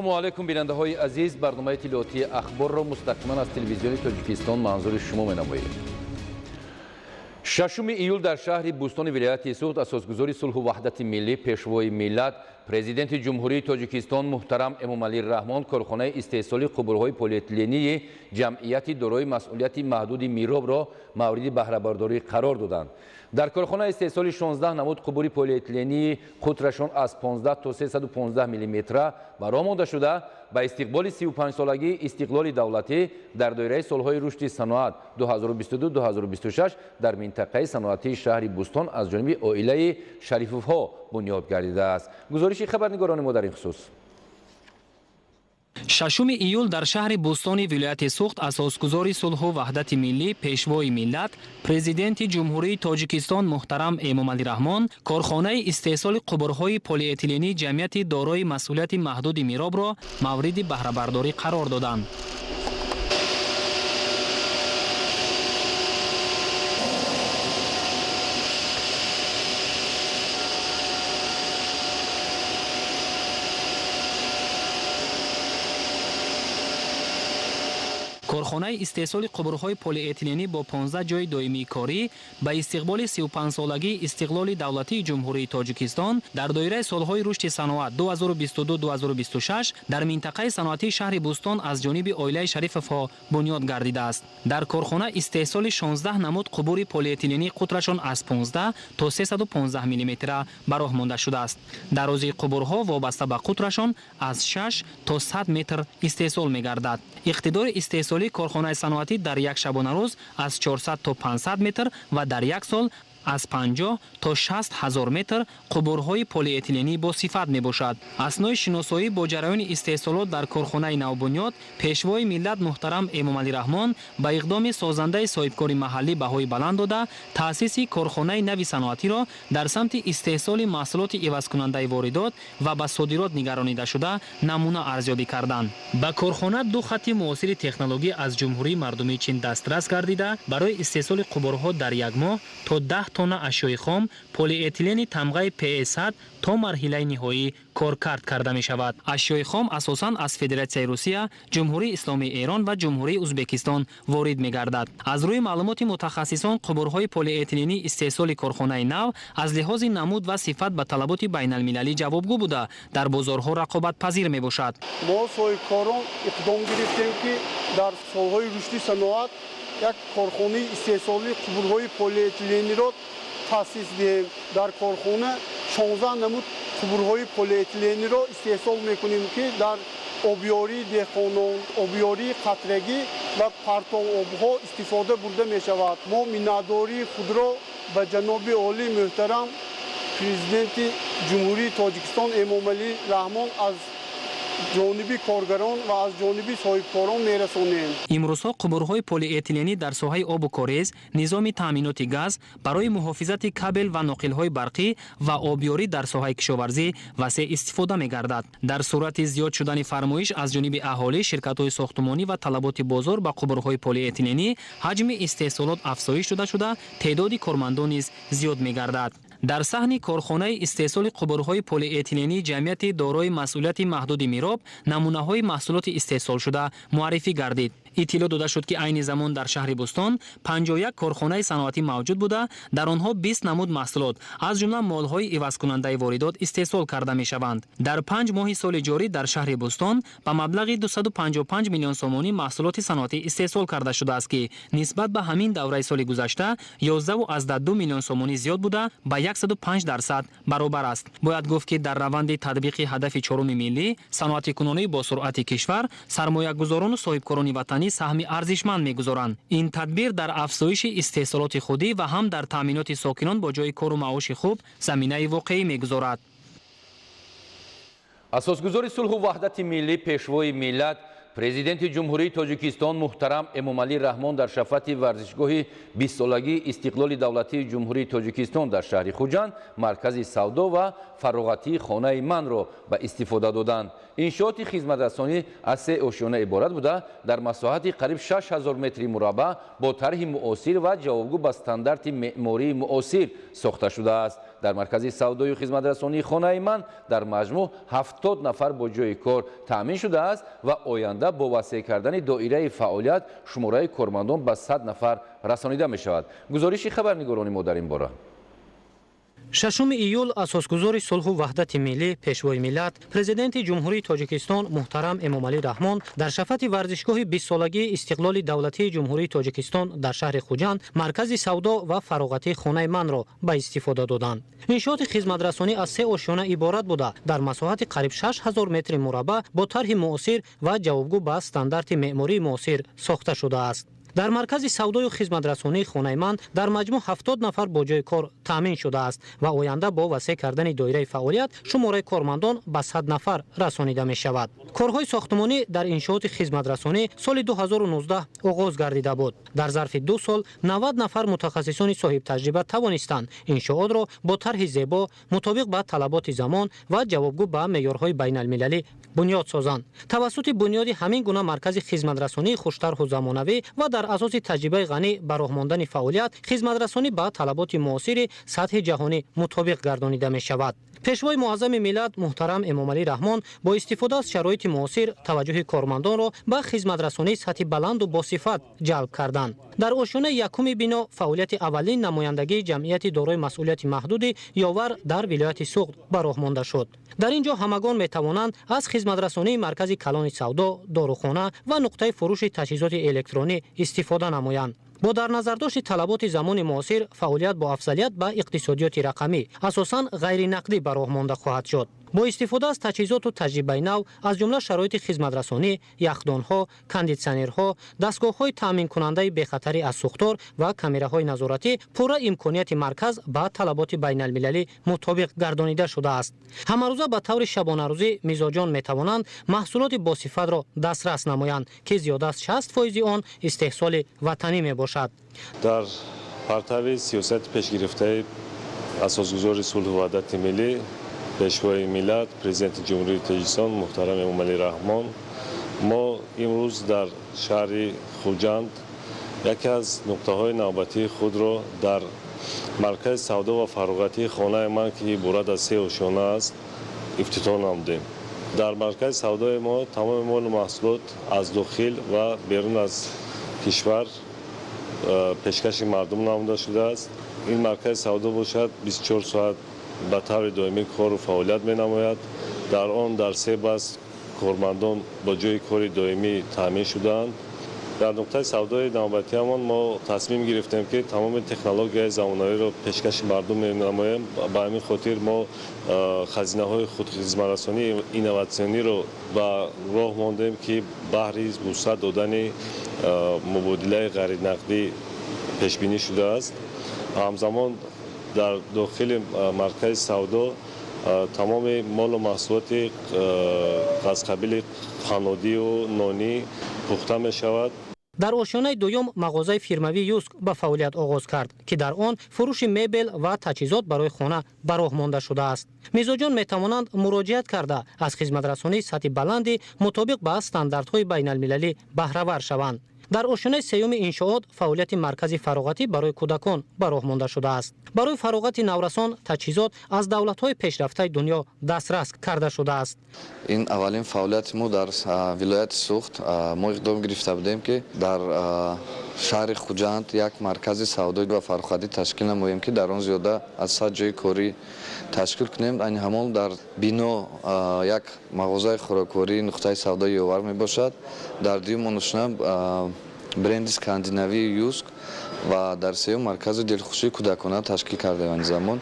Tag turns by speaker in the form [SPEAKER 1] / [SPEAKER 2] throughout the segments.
[SPEAKER 1] Ассалому алайкум, бинандаҳои азиз. Барномаи иттилоотии Ахборро мустақиман аз телевизиони Тоҷикистон манзури шумо менамоем. 6 июл дар шаҳри Бӯстони вилояти Суғд асосгузори сулҳу ваҳдати миллӣ, пешвои миллат, президенти Ҷумҳурии Тоҷикистон муҳтарам Эмомалӣ Раҳмон корхонаи истеҳсоли қубурҳои полиэтилении ҷамъияти дорои масъулияти маҳдуди Миробро мавриди баҳрабардорӣ қарор доданд. Дар корхона истеҳсоли 16 намуд қубури полиэтилении қутрашон аз 15 то 315 миллиметра ба роҳ монда шуда, ба истиқболи 35-солагии истиқлоли давлатӣ дар доираи солҳои рушди саноат 2022-2026 дар минтақаи саноатии шаҳри Бӯстон аз ҷониби оилаи Шарифовҳо бунёд гардидааст. Гузориши хабарнигорони мо дар ин хусус.
[SPEAKER 2] 6 июл дар шаҳри Бӯстони вилояти Суғд асосгузори сулҳу ваҳдати миллӣ, пешвои миллат, президенти Ҷумҳурии Тоҷикистон муҳтарам Эмомалӣ Раҳмон корхонаи истеҳсоли қубурҳои полиэтилении ҷамъияти дорои масъулияти маҳдуди Миробро мавриди баҳрабардорӣ қарор доданд. Корхонаи истеҳсоли қубурҳои полиэтиленӣ бо 15 ҷойи доимии корӣ ба истиқболи 35-солагии истиқлоли давлатии Ҷумҳурии Тоҷикистон дар доираи солҳои рушди саноат 2022-2026 дар минтақаи саноатии шаҳри Бӯстон аз ҷониби оилаи Шарифовҳо бунёд гардидааст. Дар корхона истеҳсоли 16 намуд қубури полиэтиленӣ қутрашон аз 15 то 315 миллиметра ба роҳ монда шудааст. Дарозии қубурҳо вобаста ба қутрашон аз 6 то 100 метр истеҳсол мегардад. Иқтидори истеҳсолии корхонаи саноатӣ дар як шабонарӯз аз 400 то 500 метр ва дар як сол аз 50 то 60 ҳазор метр қубурҳои полиэтиленӣ бо сифат мебошад. Аснои шиносоӣ бо ҷараёни истеҳсолот дар корхонаи навбунёд пешвои миллат муҳтарам Эмомалӣ Раҳмон ба иқдоми созандаи соҳибкори маҳаллӣ баҳои баланд дода, таъсиси корхонаи нави саноатиро дар самти истеҳсоли маҳсулоти ивазкунандаи воридот ва ба содирот нигаронидашуда намуна арзёбӣ карданд. Ба корхона ду хатти муосири технологӣ аз Ҷумҳурии Мардумии Чин дастрас гардида, барои истеҳсоли қубурҳо дар як моҳ то 10 тонна ашёи хом полиэтилени тамғаи ПС100 то марҳилаи ниҳоӣ коркард карда мешавад. Ашёи хом асосан аз Федератсияи Русия, Ҷумҳурии Исломии Эрон ва Ҷумҳурии Узбекистон ворид мегардад. Аз рӯи маълумоти мутахассисон, қубурҳои полиэтиленӣ истеҳсоли корхонаи нав аз лиҳози намуд ва сифат ба талаботи байналмилалӣ ҷавобгӯ буда, дар бозорҳо рақобатпазир мебошад.
[SPEAKER 3] Мо соҳибкорон иқдом гирифтем, ки дар солҳои рушди саноат як корхонаи истеҳсолии қубурҳои полиэтилениро таъсис диҳем. Дар корхона 16 намуд қубурҳои полиэтилениро истеҳсол мекунем, ки дар обёрии деҳқонон, обёрии қатрагӣ ва партовобҳо истифода бурда мешавад. Мо миннатдории худро ба ҷаноби олӣ муҳтарам президенти Ҷумҳурии Тоҷикистон Эмомалӣ Раҳмон аз ҷониби коргарон ва аз ҷониби соҳибкорон мерасонем.
[SPEAKER 2] Имрӯзҳо қубурҳои полиэтиленӣ дар соҳаи обу корез, низоми таъминоти газ, барои муҳофизати кабел ва ноқилҳои барқӣ ва обёрӣ дар соҳаи кишоварзӣ васеъ истифода мегардад. Дар сурати зиёд шудани фармоиш аз ҷониби аҳолӣ, ширкатҳои сохтумонӣ ва талаботи бозор ба қубурҳои полиэтиленӣ ҳаҷми истеҳсолот афзоиш дода шуда, теъдоди кормандон низ зиёд мегардад. Дар саҳни корхонаи истеҳсоли қубурҳои полиэтилении ҷамъияти дорои масъулияти маҳдуди Мироб намунаҳои маҳсулоти истеҳсолшуда муаррифӣ гардид. Иттилоъ дода шуд, ки айни замон дар шаҳри Бӯстон 51 корхонаи саноатӣ мавҷуд буда, дар онҳо 20 намуд маҳсулот, аз ҷумла молҳои ивазкунандаи воридот истеҳсол карда мешаванд. Дар 5 моҳи соли ҷорӣ дар шаҳри Бӯстон ба маблағи 255 миллион сомонӣ маҳсулоти саноатӣ истеҳсол карда шудааст, ки нисбат ба ҳамин давраи соли гузашта 11,2 миллион сомонӣ зиёд буда, ба 105% баробар аст. Бояд гуфт, ки дар раванди татбиқи ҳадафи чоруми миллӣ, саноатикунонии босуръати кишвар, сармоягузорону соҳибкорони ватанӣ саҳми арзишманд мегузоранд. Ин тадбир дар афзоиши истеҳсолоти худӣ ва ҳам дар таъминоти сокинон бо ҷойи кору маоши хуб заминаи воқеӣ мегузорад.
[SPEAKER 1] Асосгузори сулҳу ваҳдати миллӣ, пешвои миллат, президенти Ҷумҳурии Тоҷикистон муҳтарам Эмомалӣ Раҳмон дар шафати варзишгоҳи 20-солагии истиқлоли давлатии Ҷумҳурии Тоҷикистон дар шаҳри Хуҷанд маркази савдо ва фароғатии хонаи манро ба истифода доданд. Иншооти хизматрасонӣ аз се ошёна иборат буда, дар масоҳати қариб 6000 метри мураббаъ бо тарҳи муосир ва ҷавобгӯ ба стандарти меъмории муосир сохта шудааст. Дар маркази савдою хизматрасонии «Хонаи ман» дар маҷмӯъ 70 нафар бо ҷойи кор таъмин шудааст ва оянда бо васеъ кардани доираи фаъолият шумораи кормандон ба 100 нафар расонида мешавад. Гузориши хабарнигорони мо дар ин бора.
[SPEAKER 4] 6 июл асосгузори сулҳу ваҳдати миллӣ, пешвои миллат, Президенти Ҷумҳурии Тоҷикистон муҳтарам Эмомалӣ Раҳмон дар шафати варзишгоҳи 20-солагии истиқлоли давлатии Ҷумҳурии Тоҷикистон дар шаҳри Хуҷанд маркази савдо ва фароғатии «Хонаи манро» ба истифода доданд. Иншооти хизматрасонӣ аз се ошёна иборат буда, дар масоҳати қариб 6000 метри мураббаъ бо тарҳи муосир ва ҷавобгӯ ба стандарти меъмории муосир сохта шудааст. Дар маркази савдою хизматрасонии «Хонаи ман» дар маҷмӯъ 70 нафар бо ҷойи кор таъмин шудааст ва оянда бо васеъ кардани доираи фаъолият шумораи кормандон ба 100 нафар расонида мешавад. Корҳои сохтмонӣ дар иншооти хизматрасонӣ соли 2019 оғоз гардида буд. Дар зарфи 2 сол 90 нафар мутахассисони соҳибтаҷриба тавонистанд иншоотро бо тарҳи зебо, мутобиқ ба талаботи замон ва ҷавобгӯ ба меъёрҳои байналмилалӣ бунёд созанд. Тавассути бунёди ҳамин гуна маркази хизматрасонии хуштарҳу замонавӣ ва дар асоси таҷрибаи ғанӣ ба роҳ мондани фаъолият, хизматрасонӣ ба талаботи муосири сатҳи ҷаҳонӣ мутобиқ гардонида мешавад. Пешвои муаззами миллат муҳтарам Эмомалӣ Раҳмон бо истифода аз шароити муосир таваҷҷӯҳи кормандонро ба хизматрасонии сатҳи баланду босифат ҷалб карданд. Дар ошёнаи якуми бино фаъолияти аввалин намояндагии ҷамъияти дорои масъулияти маҳдуди «Ёвар» дар вилояти Суғд ба роҳ монда шуд. Дар ин ҷо ҳамагон метавонанд аз хизматрасонии маркази калони савдо, дорухона ва нуқтаи фурӯши таҷҳизоти электронӣ истифода намоянд. Бо дар назардошти талаботи замони муосир фаъолият бо афзалият ба иқтисодиёти рақамӣ, асосан ғайринақдӣ ба роҳ монда хоҳад шуд. Бо истифода аз таҷҳизоту таҷрибаи нав, аз ҷумла шароити хизматрасонӣ, яхдонҳо, кондитсионерҳо, дастгоҳҳои таъминкунандаи бехатарӣ аз сӯхтор ва камераҳои назоратӣ, пурра имконияти марказ ба талаботи байналмилалӣ мутобиқ гардонида шудааст. Ҳамарӯза ба таври шабонарӯзӣ мизоҷон метавонанд маҳсулоти босифатро дастрас намоянд, ки зиёда аз 60 фоизи он истеҳсоли ватанӣ мебошад.
[SPEAKER 5] Дар партави сиёсати пешгирифтаи асосгузори сулҳу ваҳдати миллӣ, пешвои миллат, Президенти Ҷумҳурии Тоҷикистон муҳтарам Эмомалӣ Раҳмон, мо имрӯз дар шаҳри Хуҷанд яке аз нуқтаҳои навбатии худро дар маркази савдо ва фароғатии «Хонаи ман», ки иборат аз се ошёна аст, ифтитоҳ намудем. Дар маркази савдои мо тамоми молу маҳсулот аз дохил ва берун аз кишвар пешкаши мардум намуда шудааст. Ин маркази савдо бошад, 24 соат ба таври доимӣ кору фаъолият менамояд. Дар он дар се баст кормандон бо ҷойи кори доимӣ таъмин шудаанд. Дар нуқтаи савдои навбатиамон мо тасмим гирифтем, ки тамоми технологияи замонавиро пешкаши мардум менамоем. Ба ҳамин хотир мо хазинаҳои худхизматрасонии инноватсиониро ба роҳ мондем, ки баҳри вусъат додани мубодилаи ғайринақдӣ пешбинӣ шудааст. Ҳамзамон дар дохили маркази савдо тамоми молу маҳсулоти аз қабили қаннодию нонӣ пухта мешавад.
[SPEAKER 4] Дар ошёнаи дуюм мағозаи фирмавии «Юск» ба фаъолият оғоз кард, ки дар он фурӯши мебел ва таҷҳизот барои хона ба роҳ монда шудааст. Мизоҷон метавонанд муроҷиат карда, аз хизматрасонии сатҳи баланди мутобиқ ба стандартҳои байналмилалӣ баҳравар шаванд. Дар ошёнаи сеюми иншоот фаъолияти маркази фароғатӣ барои кӯдакон ба роҳ монда шудааст. Барои фароғати наврасон таҷҳизот аз давлатҳои пешрафтаи дунё дастрас карда шудааст.
[SPEAKER 6] Ин аввалин фаъолияти мо дар вилояти Суғд. Мо иқдом гирифта будем, ки дар шаҳри Хуҷанд як маркази савдоӣ ва фароғатӣ ташкил намоем, ки дар он зиёда аз 100 ҷойи корӣ ташкил кунем. Айни ҳамон дар бино як мағозаи хӯрокворӣ, нуқтаи савдои «Ёвар» мебошад, дар дуюм ошёна бренди скандинавии «Юск» ва дар сеюм маркази дилхушии кӯдакона ташкил кардаем. Айни замон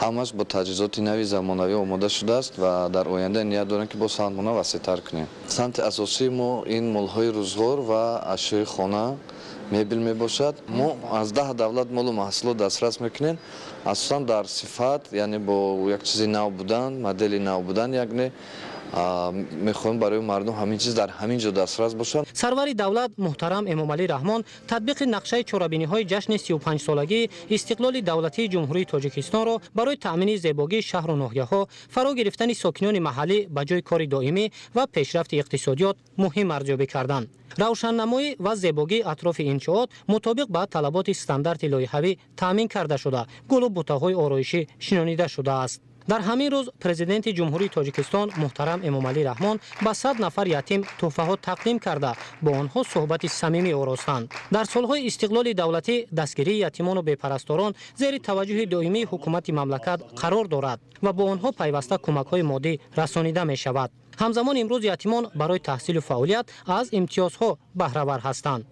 [SPEAKER 6] ҳамаш бо таҷҳизоти нави замонавӣ омода шудааст ва дар оянда ният дорем, ки боз самтмона васеътар кунем. Самти асосии мо ин молҳои рӯзғор ва ашёи хона, мебел мебошад. Мо аз 10 давлат молу маҳсулот дастрас мекунем, асосан дар сифат, яъне бо як чизи нав будан, модели нав будан, яъне Мехоҳем барои мардум ҳамин чиз дар ҳамин ҷо дастрас бошад.
[SPEAKER 4] Сарвари давлат муҳтарам Эмомалӣ Раҳмон татбиқи нақшаи чорабиниҳои ҷашни 35-солагии истиқлоли давлатии Ҷумҳурии Тоҷикистонро барои таъмини зебогии шаҳру ноҳияҳо, фаро гирифтани сокинони маҳаллӣ ба ҷои кори доимӣ ва пешрафти иқтисодиёт муҳим арзёбӣ карданд. Равшаннамоӣ ва зебогии атрофи иншоот мутобиқ ба талаботи стандарти лоиҳавӣ таъмин карда шуда, гулу бутаҳои ороишӣ шинонида шудааст. Дар ҳамин рӯз Президенти Ҷумҳурии Тоҷикистон муҳтарам Эмомалӣ Раҳмон ба 100 нафар ятим тӯҳфаҳо тақдим карда, бо онҳо суҳбати самимӣ оростанд. Дар солҳои истиқлоли давлатӣ дастгирии ятимону бепарасторон зери таваҷҷӯҳи доимии ҳукумати мамлакат қарор дорад ва бо онҳо пайваста кӯмакҳои моддӣ расонида мешавад. Ҳамзамон имрӯз ятимон барои таҳсилу фаъолият аз имтиёзҳо баҳравар ҳастанд.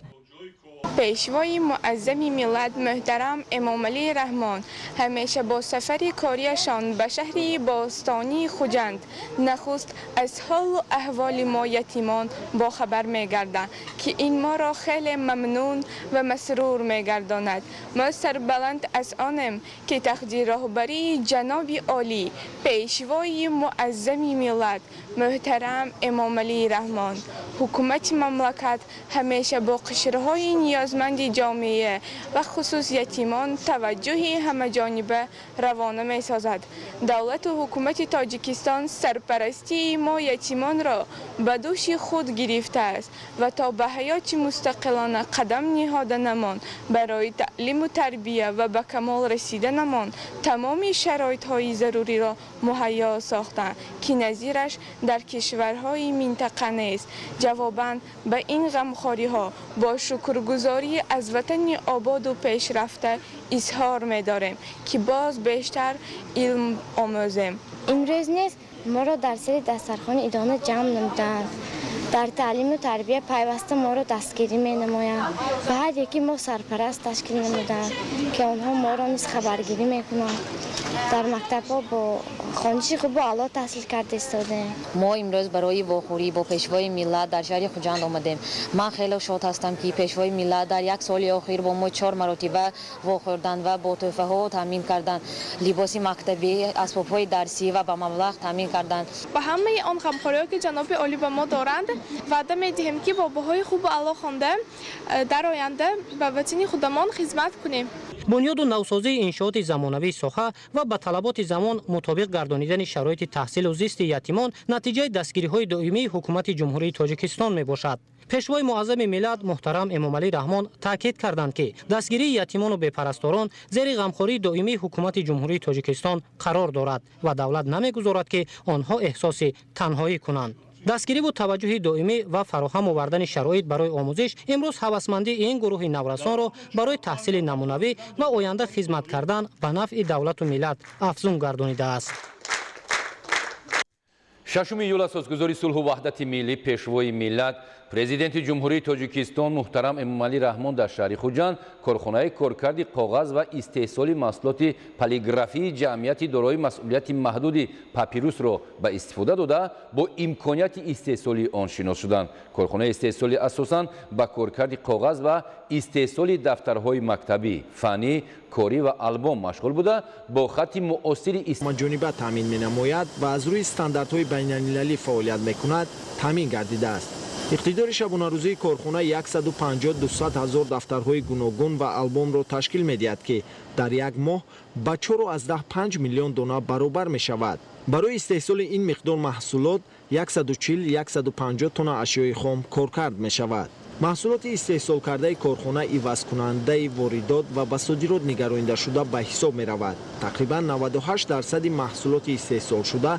[SPEAKER 7] Пешвои муаззами миллат муҳтарам Эмомалӣ Раҳмон ҳамеша бо сафари кориашон ба шаҳри бостонии Хуҷанд нахуст аз ҳолу аҳволи мо ятимон бохабар мегарданд, ки ин моро хеле мамнун ва масрур мегардонад. Мо сарбаланд аз онем, ки таҳти роҳбарии ҷаноби олӣ, пешвои муаззами миллат муҳтарам Эмомалӣ Раҳмон, ҳукумати мамлакат ҳамеша бо қишрҳои ниёзманди ҷомеа ва хусус ятимон таваҷҷӯҳи ҳамаҷониба равона месозад. Давлату ҳукумати Тоҷикистон сарпарастии мо ятимонро ба дӯши худ гирифтааст ва то ба ҳаёти мустақилона қадам ниҳоданамон, барои таълиму тарбия ва ба камол расиданамон тамоми шароитҳои заруриро муҳайё сохтанд, ки назираш дар кишварҳои минтақа нест. Ҷавобан ба ин ғамхориҳо бо шукргузорӣ аз ватани ободу пешрафта изҳор медорем, ки боз бештар илм омӯзем.
[SPEAKER 8] Имрӯз низ моро дар сари дастархони идона ҷамъ намуданд. Дар таълиму тарбия пайваста моро дастгирӣ менамоянд. Ба ҳар яки мо сарпараст ташкил намуданд, ки онҳо моро низ хабаргирӣ мекунанд. Дар мактабҳо бо хониши хубу аъло таҳсил карда истодаем.
[SPEAKER 9] Мо имрӯз барои вохӯрӣ бо пешвои миллат дар шаҳри Хуҷанд омадем. Ман хеле шод ҳастам, ки пешвои миллат дар як соли охир бо мо 4 маротиба вохӯрданд ва бо тӯҳфаҳо таъмин карданд, либоси мактабӣ, асбобҳои дарсӣ ва ба маблағ таъмин карданд.
[SPEAKER 7] Ба ҳамаи он ғамхориҳо, ки ҷаноби олӣ ба мо доранд, ваъда медиҳем, ки бо баҳои хубу аъло хонда дар оянда ба ватани худамон хизмат кунем.
[SPEAKER 4] Бунёду навсозии иншооти замонавии соҳа ва ба талаботи замон мутобиқ гардонидани шароити таҳсилу зисти ятимон натиҷаи дастгириҳои доимии ҳукумати Ҷумҳурии Тоҷикистон мебошад. Пешвои муаззами миллат муҳтарам Эмомалӣ Раҳмон таъкид карданд, ки дастгирии ятимону бепарасторон зери ғамхории доимии ҳукумати Ҷумҳурии Тоҷикистон қарор дорад ва давлат намегузорад, ки онҳо эҳсоси танҳоӣ кунанд. Дастгириву таваҷҷӯҳи доимӣ ва фароҳам овардани шароит барои омӯзиш имрӯз ҳавасмандии ин гурӯҳи наврасонро барои таҳсили намунавӣ ва оянда хизмат кардан ба нафъи давлату миллат афзун гардонидааст.
[SPEAKER 1] 6 июл асосгузори сулҳу ваҳдати миллӣ, пешвои миллат, Президенти Ҷумҳурии Тоҷикистон муҳтарам Эмомалӣ Раҳмон дар шаҳри Хуҷанд корхонаи коркарди коғаз ва истеҳсоли маҳсулоти полиграфии ҷамъияти дорои масъулияти маҳдуди Папирусро ба истифода дода, бо имконияти истеҳсолии он шинос шуданд. Корхонаи истеҳсолӣ асосан ба коркарди коғаз ва истеҳсоли дафтарҳои мактабӣ, фаннӣ, корӣ ва албом машғул буда, бо хатти муосири
[SPEAKER 10] ҷониба таъмин менамояд ва аз рӯи стандартҳои байналмилалӣ фаъолият мекунад, таъмин гардидааст. Иқтидори шабонарӯзии корхона 150-200 ҳазор дафтарҳои гуногун ва албомро ташкил медиҳад, ки дар як моҳ ба 4,5 миллион дона баробар мешавад. Барои истеҳсоли ин миқдор маҳсулот 140-150 тонна ашёи хом коркард мешавад. Маҳсулоти истеҳсолкардаи корхона ивазкунандаи воридот ва ба содирот нигарондашуда ба ҳисоб меравад. Тақрибан 98% маҳсулоти истеҳсолшуда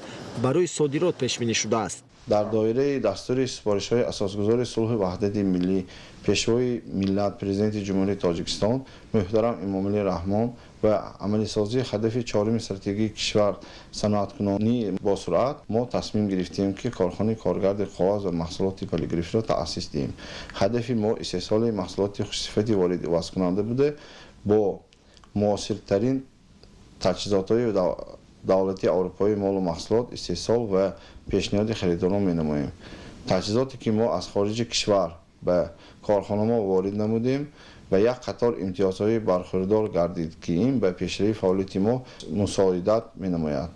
[SPEAKER 10] барои содирот пешбинӣ шудааст.
[SPEAKER 11] Дар доираи дастури супоришҳои асосгузори сулҳу ваҳдати миллӣ, пешвои миллат, Президенти Ҷумҳурии Тоҷикистон муҳтарам Эмомалӣ Раҳмон ва амалисозии ҳадафи чоруми стратегии кишвар саноаткунонии босуръат мо тасмим гирифтем, ки корхонаи коргарди коғаз ва маҳсулоти полиграфиро таъсис диҳем. Ҳадафи мо истеҳсоли маҳсулоти хушсифати ворид ивазкунанда буда, бо муосиртарин таҷҳизотҳои давлати аврупоӣ молу маҳсулот истеҳсол ва пешниҳоди харидорон менамоем. Таҷҳизоте, ки мо аз хориҷи кишвар ба корхона мо ворид намудем, ба як қатор имтиёзҳои бархӯрдор гардид, ки ин ба пешравии фаъолияти мо мусоидат менамояд.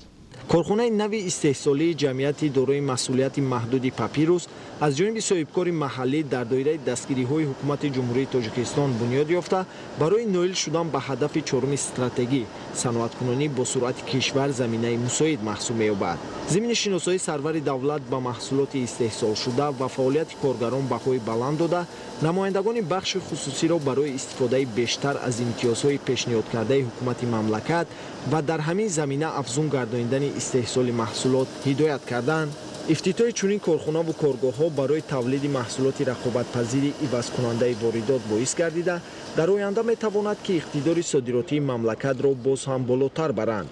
[SPEAKER 10] Корхонаи нави истеҳсолии ҷамъияти дорои масъулияти маҳдуди Папирус аз ҷониби соҳибкори маҳаллӣ дар доираи дастгириҳои ҳукумати Ҷумҳурии Тоҷикистон бунёд ёфта, барои ноил шудан ба ҳадафи чоруми стратегӣ саноаткунонӣ бо суръати кишвар заминаи мусоид маҳсуб меёбад. Зимни шиносоии сарвари давлат ба маҳсулоти истеҳсолшуда ва фаъолияти коргарон баҳои баланд дода, намояндагони бахши хусусиро барои истифодаи бештар аз имтиёзҳои пешниҳодкардаи ҳукумати мамлакат ва дар ҳамин замина афзун гардонидани истеҳсоли маҳсулот ҳидоят карданд. Ифтитоҳи чунин корхонаву коргоҳҳо барои тавлиди маҳсулоти рақобатпазири ивазкунандаи воридот боис гардида, дар оянда метавонад, ки иқтидори содиротии мамлакатро боз ҳам болотар баранд.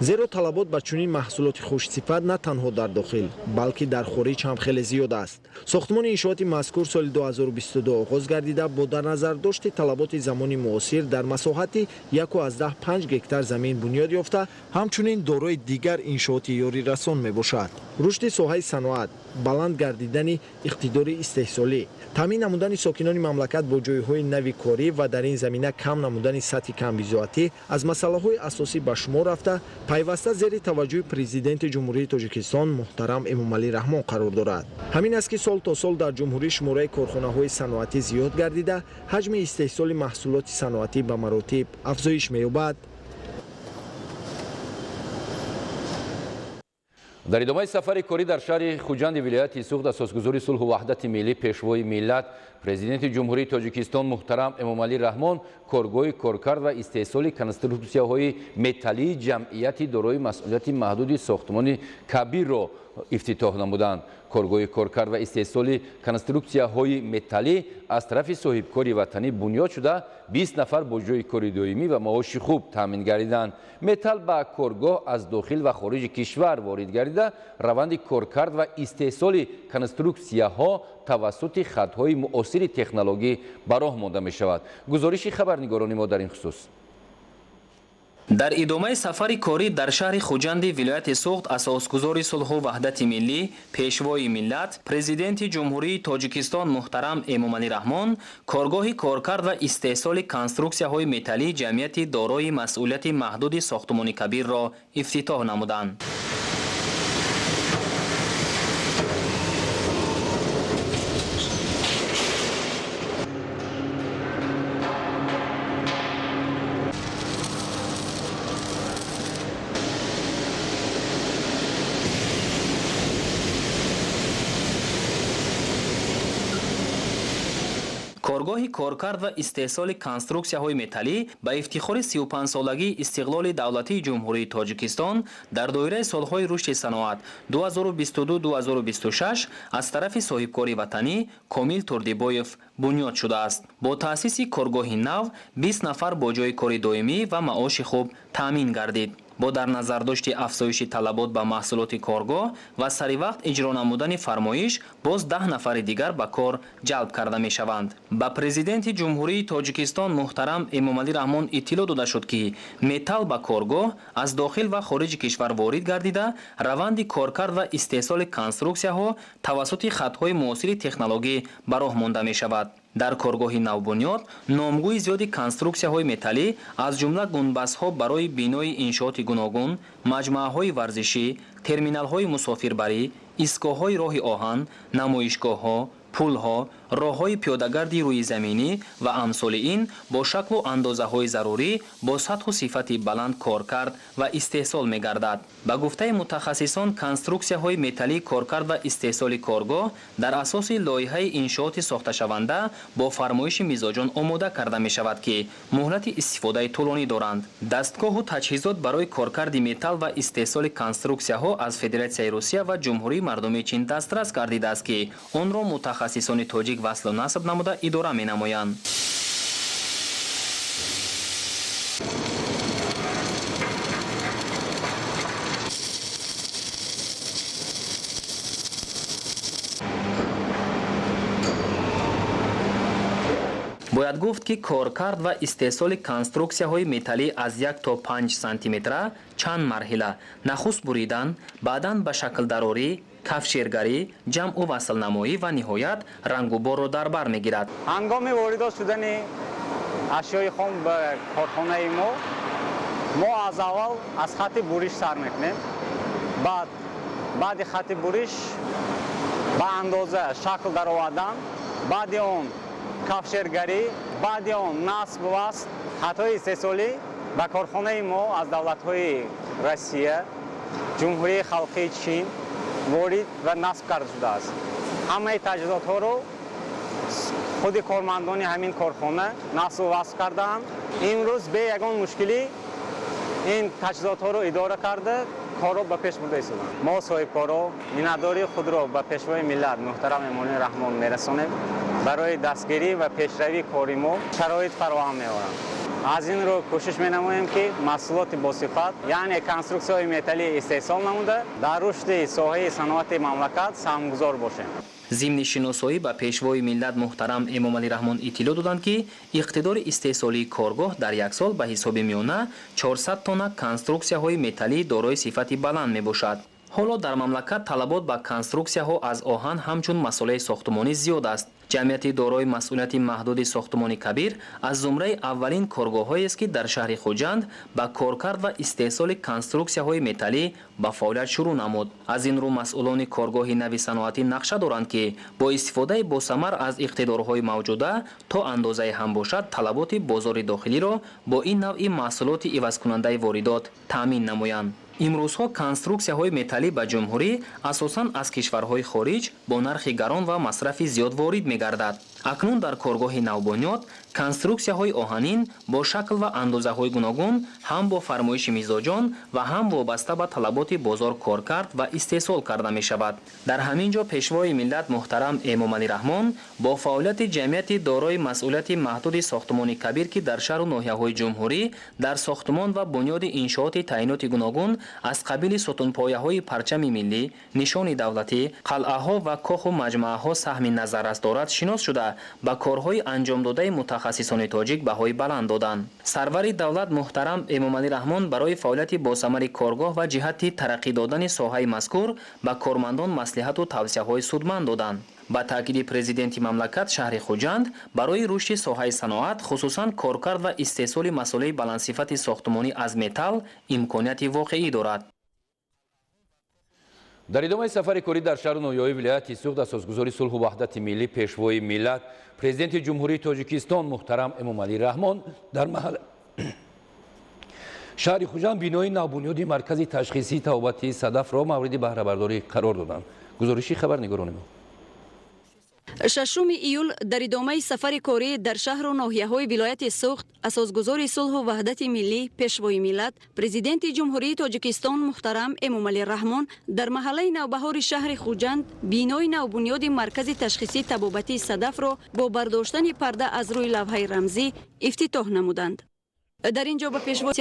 [SPEAKER 10] Зеро талабот ба чунин маҳсулоти хушсифат на танҳо дар дохил, балки дар хориҷ ҳам хеле зиёд аст. Сохтмони иншооти мазкур соли 2022 оғоз гардида, бо дар назардошти талаботи замони муосир дар масоҳати 1,5 гектар замин бунёд ёфта, ҳамчунин дорои дигар иншооти ёрирасон мебошад. Рушди соҳаи саноат, баланд гардидани иқтидори истеҳсолӣ, таъмин намудани сокинони мамлакат бо ҷойҳои нави корӣ ва дар ин замина кам намудани сатҳи камбизоатӣ аз масъалаҳои асосӣ ба шумор рафта, пайваста зери таваҷҷӯҳи Президенти Ҷумҳурии Тоҷикистон муҳтарам Эмомалӣ Раҳмон қарор дорад. Ҳамин аст, ки сол то сол дар ҷумҳурӣ шумораи корхонаҳои саноатӣ зиёд гардида, ҳаҷми истеҳсоли маҳсулоти саноатӣ ба маротиб афзоиш меёбад.
[SPEAKER 1] Дар идомаи сафари корӣ дар шаҳри Хуҷанди вилояти Суғд асосгузори сулҳу ваҳдати миллӣ, Пешвои миллат, Президенти Ҷумҳурии Тоҷикистон муҳтарам Эмомалӣ Раҳмон коргоҳи коркард ва истеҳсоли конструксияҳои металлии ҷамъияти дорои масъулияти маҳдуди сохтмони Кабирро ифтитоҳ намуданд. Коргоҳи коркард ва истеҳсоли конструксияҳои металлӣ аз тарафи соҳибкори ватанӣ бунёд шуда, 20 нафар бо ҷойи кори доимӣ ва маоши хуб таъмин гардиданд. Металл ба коргоҳ аз дохил ва хориҷи кишвар ворид гардида, раванди коркард ва истеҳсоли конструксияҳо тавассути хатҳои муосири технологӣ ба роҳ монда мешавад. Гузориши хабарнигорони мо дар ин хусус.
[SPEAKER 2] Дар идомаи сафари корӣ дар шаҳри Хуҷанди вилояти Суғд асосгузори сулҳу ваҳдати миллӣ, Пешвои миллат, Президенти Ҷумҳурии Тоҷикистон муҳтарам Эмомалӣ Раҳмон коргоҳи коркард ва истеҳсоли конструксияҳои металлии ҷамъияти дорои масъулияти маҳдуди сохтмони Кабирро ифтитоҳ намуданд. Коргоҳи коркард ва истеҳсоли конструксияҳои металлӣ ба ифтихори 35-солагии истиқлоли давлатии Ҷумҳурии Тоҷикистон дар доираи солҳои рушди саноат 2022-2026 аз тарафи соҳибкори ватанӣ Комил Турдибоев бунёд шудааст. Бо таъсиси коргоҳи нав 20 нафар бо ҷойи кори доимӣ ва маоши хуб таъмин гардид. Бо дар назардошти афзоиши талабот ба маҳсулоти коргоҳ ва саривақт иҷро намудани фармоиш, боз 10 нафари дигар ба кор ҷалб карда мешаванд. Ба Президенти Ҷумҳурии Тоҷикистон муҳтарам Эмомалӣ Раҳмон иттилоъ дода шуд, ки металл ба коргоҳ аз дохил ва хориҷи кишвар ворид гардида, раванди коркард ва истеҳсоли конструксияҳо тавассути хатҳои муосири технологӣ ба роҳ монда мешавад. Дар коргоҳи навбунёд номгӯи зиёди конструксияҳои металлӣ, аз ҷумла гунбазҳо барои бинои иншооти гуногун, маҷмӯаҳои варзишӣ, терминалҳои мусофирбарӣ, истгоҳҳои роҳи оҳан, намоишгоҳҳо, пулҳо, роҳҳои пиёдагарди рӯизаминӣ ва амсоли ин бо шаклу андозаҳои зарурӣ бо сатҳу сифати баланд коркард ва истеҳсол мегардад. Ба гуфтаи мутахассисон, конструксияҳои металлии коркард ва истеҳсоли коргоҳ дар асоси лоиҳаи иншооти сохташаванда бо фармоиши мизоҷон омода карда мешавад, ки муҳлати истифодаи тӯлонӣ доранд. Дастгоҳу таҷҳизот барои коркарди металл ва истеҳсоли конструксияҳо аз Федератсияи Русия ва Ҷумҳурии Мардумии Чин дастрас гардидааст, ки онро мутахассисони тоҷик васлу насб намуда идора менамоянд. Бояд гуфт, ки коркард ва истеҳсоли конструксияҳои металлӣ аз 1 то 5 сантиметра чанд марҳила: нахуст буридан, баъдан ба шаклдарорӣ, кафшергарӣ, ҷамъу васлнамоӣ ва ниҳоят рангуборро дар бар мегирад.
[SPEAKER 12] Ҳангоми воридот шудани ашёи хом ба корхонаи мо, мо аз аввал аз хатти буриш сар мекунем. Баъди хати буриш ба андоза шакл даровардан, баъди он кафшергарӣ, баъди он насб васл. Хатҳои истеҳсолӣ ба корхонаи мо аз давлатҳои Россия, Ҷумҳурии Халқии Чин ворид ва насб карда шудааст. Ҳамаи таҷҳизотҳоро худи кормандони ҳамин корхона насбу васл кардаанд. Имрӯз бе ягон мушкилӣ ин таҷҳизотҳоро идора карда, корро ба пеш бурда истоданд. Мо соҳибкоро миннатдории худро ба Пешвои миллат муҳтарам Эмомалӣ Раҳмон мерасонем. Барои дастгирӣ ва пешравии кори мо шароит фароҳам меоранд. Аз ин рӯ кӯшиш менамоем, ки маҳсулоти босифат, яъне конструксияҳои металлӣ истеҳсол намуда, дар рушди соҳаи саноати мамлакат саҳмгузор бошем.
[SPEAKER 2] Зимни шиносоӣ ба Пешвои миллат муҳтарам Эмомалӣ Раҳмон иттилоъ доданд, ки иқтидори истеҳсолии коргоҳ дар як сол ба ҳисоби миёна 400 тонна конструксияҳои металлӣ дорои сифати баланд мебошад. Ҳоло дар мамлакат талабот ба конструксияҳо аз оҳан ҳамчун масолеҳи сохтумонӣ зиёд аст. Ҷамъияти дорои масъулияти маҳдуди сохтумони Кабир аз зумраи аввалин коргоҳҳоест, ки дар шаҳри Хуҷанд ба коркард ва истеҳсоли конструксияҳои металлӣ ба фаъолият шурӯъ намуд. Аз ин рӯ масъулони коргоҳи нави саноатӣ нақша доранд, ки бо истифодаи босамар аз иқтидорҳои мавҷуда то андозае ҳам бошад талаботи бозори дохилиро бо ин навъи маҳсулоти ивазкунандаи воридот таъмин намоянд. Имрӯзҳо конструксияҳои металлӣ ба ҷумҳурӣ асосан аз кишварҳои хориҷ бо нархи гарон ва масрафи зиёд ворид мегардад. Акнун дар коргоҳи навбунёд конструксияҳои оҳанин бо шакл ва андозаҳои гуногун ҳам бо фармоиши мизоҷон ва ҳам вобаста ба талаботи бозор коркард ва истеҳсол карда мешавад. Дар ҳамин ҷо Пешвои миллат муҳтарам Эмомалӣ Раҳмон бо фаъолияти ҷамъияти дорои масъулияти маҳдуди сохтумони Кабир, ки дар шаҳру ноҳияҳои ҷумҳурӣ дар сохтумон ва бунёди иншооти таъиноти гуногун аз қабили сутунпояҳои парчами миллӣ, нишони давлатӣ, қалъаҳо ва коху маҷмааҳо саҳми назаррас дорад, шинос шуда ба корҳои анҷомдодаи мутахассисони тоҷик баҳои баланд доданд. Сарвари давлат муҳтарам Эмомалӣ Раҳмон барои фаъолияти босамари коргоҳ ва ҷиҳати тараққӣ додани соҳаи мазкур ба кормандон маслиҳату тавсияҳои судманд доданд. Ба таъкиди президенти мамлакат, шаҳри Хуҷанд барои рушди соҳаи саноат, хусусан коркард ва истеҳсоли масолеҳи баландсифати сохтумонӣ аз металл имконияти воқеӣ дорад.
[SPEAKER 1] Дар идомаи сафари корӣ дар шаҳру ноҳияҳои вилояти Суғд асосгузори сулҳу ваҳдати миллӣ, Пешвои миллат, Президенти Ҷумҳурии Тоҷикистон муҳтарам Эмомалӣ Раҳмон дар маҳалла шаҳри Хуҷанд бинои навбунёди маркази ташхисии табобатии Садафро мавриди баҳрабардорӣ қарор доданд. Гузориши хабарнигорони мо.
[SPEAKER 13] 6 июл дар идомаи сафари корӣ дар шаҳру ноҳияҳои вилояти Суғд асосгузори сулҳу ваҳдати миллӣ, Пешвои миллат, Президенти Ҷумҳурии Тоҷикистон муҳтарам Эмомалӣ Раҳмон дар маҳаллаи навбаҳори шаҳри Хуҷанд бинои навбунёди маркази ташхисии табобатии Садафро бо бардоштани парда аз рӯи лавҳаи рамзӣ ифтитоҳ намуданд. Дар ин ҷо ба пешвои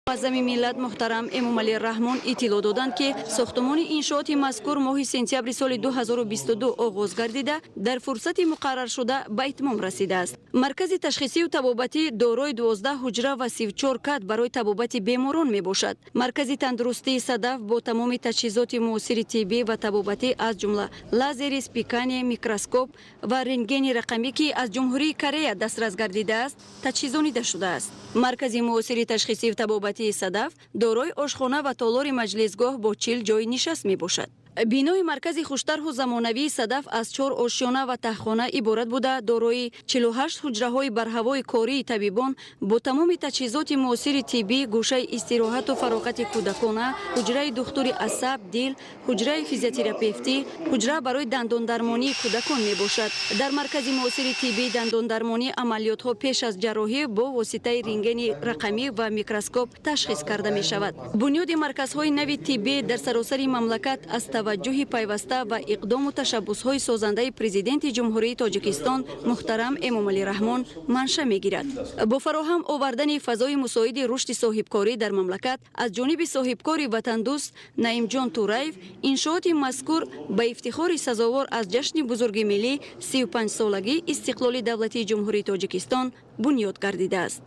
[SPEAKER 13] муаззами миллат муҳтарам Эмомалӣ Раҳмон иттилоъ доданд, ки сохтумони иншооти мазкур моҳи сентябри соли 2022 оғоз гардида, дар фурсати муқарраршуда ба итмом расидааст. Маркази ташхисию табобатӣ дорои 12 ҳуҷра ва 34 кат барои табобати беморон мебошад. Маркази тандурустии Садаф бо тамоми таҷҳизоти муосири тиббӣ ва табобатӣ, аз ҷумла лазери спикане, микроскоп ва рентгени рақамӣ, ки аз Ҷумҳурии Корея дастрас гардидааст, таҷҳизонида шудааст. Маркази муосири ташхисию табобатии Садаф дорои ошхона ва толори маҷлисгоҳ бо 40 ҷойи нишаст мебошад. Бинои маркази хуштарҳу замонавии Садаф аз 4 ошёна ва таҳхона иборат буда, дорои 48 ҳуҷраҳои барҳавои кории табибон бо тамоми таҷҳизоти муосири тиббӣ, гӯшаи истироҳату фароғати кӯдакона, ҳуҷраи духтури асаб, дил, ҳуҷраи физиотерапевтӣ, ҳуҷра барои дандондармонии кӯдакон мебошад. Дар маркази муосири тиббии дандондармонӣ амалиётҳо пеш аз ҷарроҳӣ бо воситаи рентгени рақамӣ ва микроскоп ташхис карда мешавад. Бунёди марказҳои нави тиббӣ дар саросари мамлакат аз таваҷҷӯҳи пайваста ва иқдому ташаббусҳои созандаи Президенти Ҷумҳурии Тоҷикистон муҳтарам Эмомалӣ Раҳмон манша мегирад. Бо фароҳам овардани фазои мусоиди рушди соҳибкорӣ дар мамлакат аз ҷониби соҳибкори ватандӯст Наимҷон Тураев иншооти мазкур ба ифтихори сазовор аз ҷашни бузурги миллӣ 35-солагии истиқлоли давлатии Ҷумҳурии Тоҷикистон бунёд гардидааст.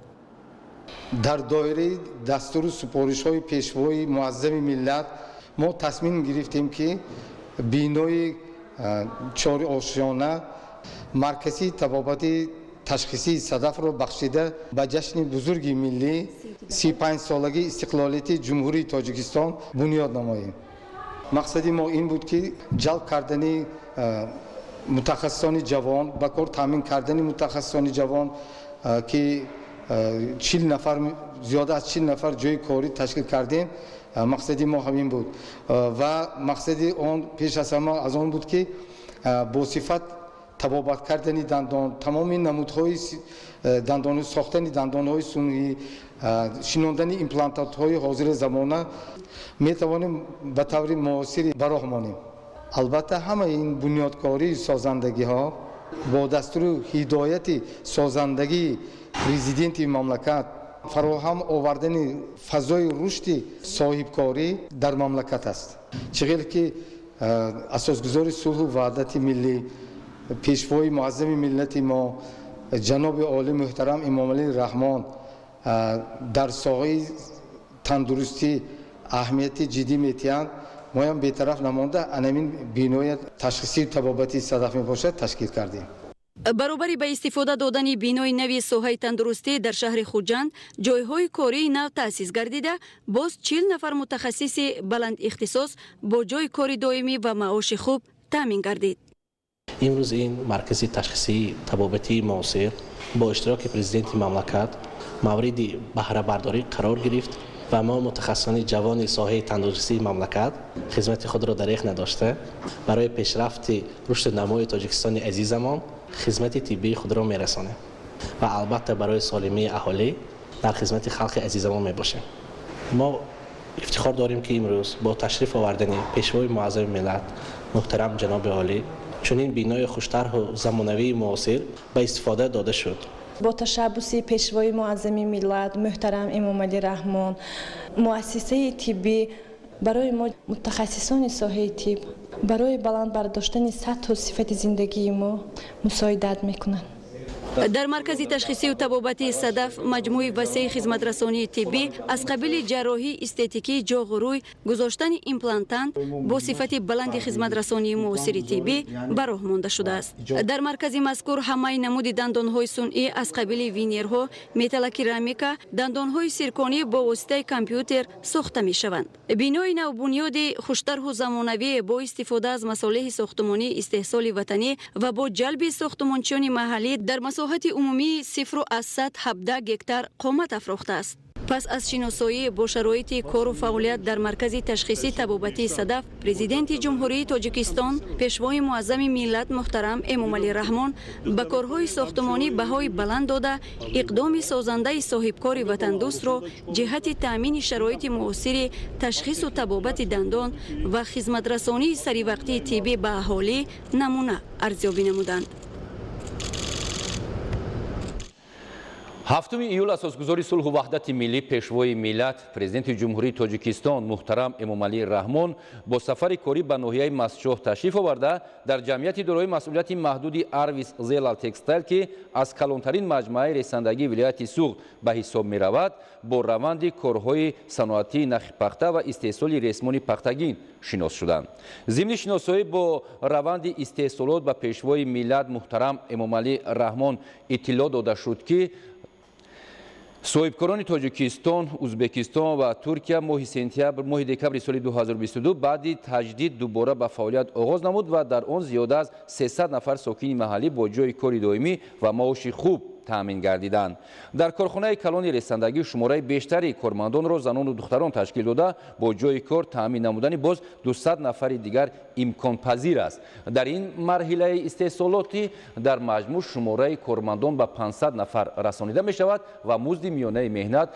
[SPEAKER 14] Дар доираи дастуру супоришҳои Пешвои муаззами миллат мо тасмим гирифтем, ки бинои чорошёна маркази табобати ташхисии Садафро бахшида ба ҷашни бузурги миллӣ 35-солагии истиқлолияти Ҷумҳурии Тоҷикистон бунёд намоем. Мақсади мо ин буд, ки ҷалб кардани мутахассисони ҷавон, ба кор таъмин кардани мутахассисони ҷавон, ки 40 нафар, зиёда аз 40 нафар ҷойи корӣ ташкил кардем. Мақсади мо ҳамин буд ва мақсади он пеш аз ҳама аз он буд, ки бо сифат табобат кардани дандон, тамоми намудҳои дандон, сохтани дандонҳои сунъӣ, шинондани имплантатҳои ҳозири замона метавонем ба таври муосири ба роҳ монем. Албатта, ҳамаи ин бунёдкории созандагиҳо бо дастуру ҳидояти созандагии президенти мамлакат, фароҳам овардани фазои рушди соҳибкорӣ дар мамлакат аст. Чӣ хел ки асосгузори сулҳу ваҳдати миллӣ, пешвои муаззами миллати мо ҷаноби олӣ муҳтарам Эмомалӣ Раҳмон дар соҳаи тандурустӣ аҳамияти ҷиддӣ метиҳанд, моям бетараф намонда анамин бинои ташхисию табобатии Садаф мебошад ташкил кардем.
[SPEAKER 13] Баробари ба истифода додани бинои нави соҳаи тандурустӣ дар шаҳри Хуҷанд, ҷойҳои кории нав таъсис гардида, боз 40 нафар мутахассиси баландихтисос бо ҷойи кори доимӣ ва маоши хуб таъмин гардид.
[SPEAKER 15] Имрӯз ин маркази ташхисии табобатии муосир бо иштироки президенти мамлакат мавриди баҳрабардорӣ қарор гирифт ва мо, мутахассисони ҷавони соҳаи тандурустии мамлакат, хизмати худро дареғ надошта, барои пешрафти рушду намои Тоҷикистони азизамон хизмати тиббии худро мерасонем ва албатта барои солимии аҳолӣ дар хизмати халқи азизамон мебошем. Мо ифтихор дорем, ки имрӯз бо ташриф овардани пешвои муаззами миллат муҳтарам ҷаноби олӣ чунин бинои хуштарҳу замонавии муосир ба истифода дода шуд.
[SPEAKER 16] Бо ташаббуси пешвои муаззами миллат муҳтарам Эмомалӣ Раҳмон муассисаи тиббӣ барои мо, мутахассисони соҳаи тиб, барои баланд бардоштани сатҳу сифати зиндагии мо мусоидат мекунанд.
[SPEAKER 13] Дар маркази ташхисию табобатии Садаф маҷмӯи васеи хизматрасонии тиббӣ аз қабили ҷарроҳии эстетикии ҷоғу рӯй, гузоштани имплантант бо сифати баланди хизматрасонии муосири тиббӣ ба роҳ монда шудааст. Дар маркази мазкур ҳамаи намуди дандонҳои сунъӣ аз қабили винерҳо, металлокерамика, дандонҳои сирконӣ бо воситаи компютер сохта мешаванд. Бинои навбунёди хуштарҳу замонавӣ бо истифода аз масолеҳи сохтумонии истеҳсоли ватанӣ ва бо ҷалби сохтумончиёни маҳаллӣ дар масоҳати умумии 0,17 гектар қомат афрохтааст. Пас аз шиносоӣ бо шароити кору фаъолият дар маркази ташхисӣ табобатии Садаф, президенти Ҷумҳурии Тоҷикистон, пешвои муаззами миллат муҳтарам Эмомалӣ Раҳмон ба корҳои сохтумонӣ баҳои баланд дода, иқдоми созандаи соҳибкори ватандӯстро ҷиҳати таъмини шароити муосири ташхису табобати дандон ва хизматрасонии саривақтии тиббӣ ба аҳолӣ намуна арзёбӣ намуданд.
[SPEAKER 1] 7 июл асосгузори сулҳу ваҳдати миллӣ, пешвои миллат, президенти Ҷумҳурии Тоҷикистон муҳтарам Эмомалӣ Раҳмон бо сафари корӣ ба ноҳияи Мастчоҳ ташриф оварда, дар ҷамъияти дорои масъулияти маҳдуди Арвис Зелал Текстайл, ки аз калонтарин маҷмӯаи ресандагии вилояти Суғд ба ҳисоб меравад, бо раванди корҳои саноатии нахи пахта ва истеҳсоли ресмони пахтагин шинос шуданд. Зимни шиносоӣ бо раванди истеҳсолот ба пешвои миллат муҳтарам Эмомалӣ Раҳмон иттилоъ дода шуд, ки соҳибкорони Тоҷикистон, Узбекистон ва Туркия моҳи сентябр, моҳи декабри соли 2022 баъди таҷдид дубора ба фаъолият оғоз намуд ва дар он зиёда аз 300 нафар сокини маҳаллӣ бо ҷойи кори доимӣ ва маоши хуб таъмин гардиданд. Дар корхонаи калони ресандагӣ шумораи бештари кормандонро занону духтарон ташкил дода, бо ҷойи кор таъмин намудани боз 200 нафари дигар имконпазир аст. Дар ин марҳилаи истеҳсолотӣ дар маҷмӯъ шумораи кормандон ба 500 нафар расонида мешавад ва музди миёнаи меҳнат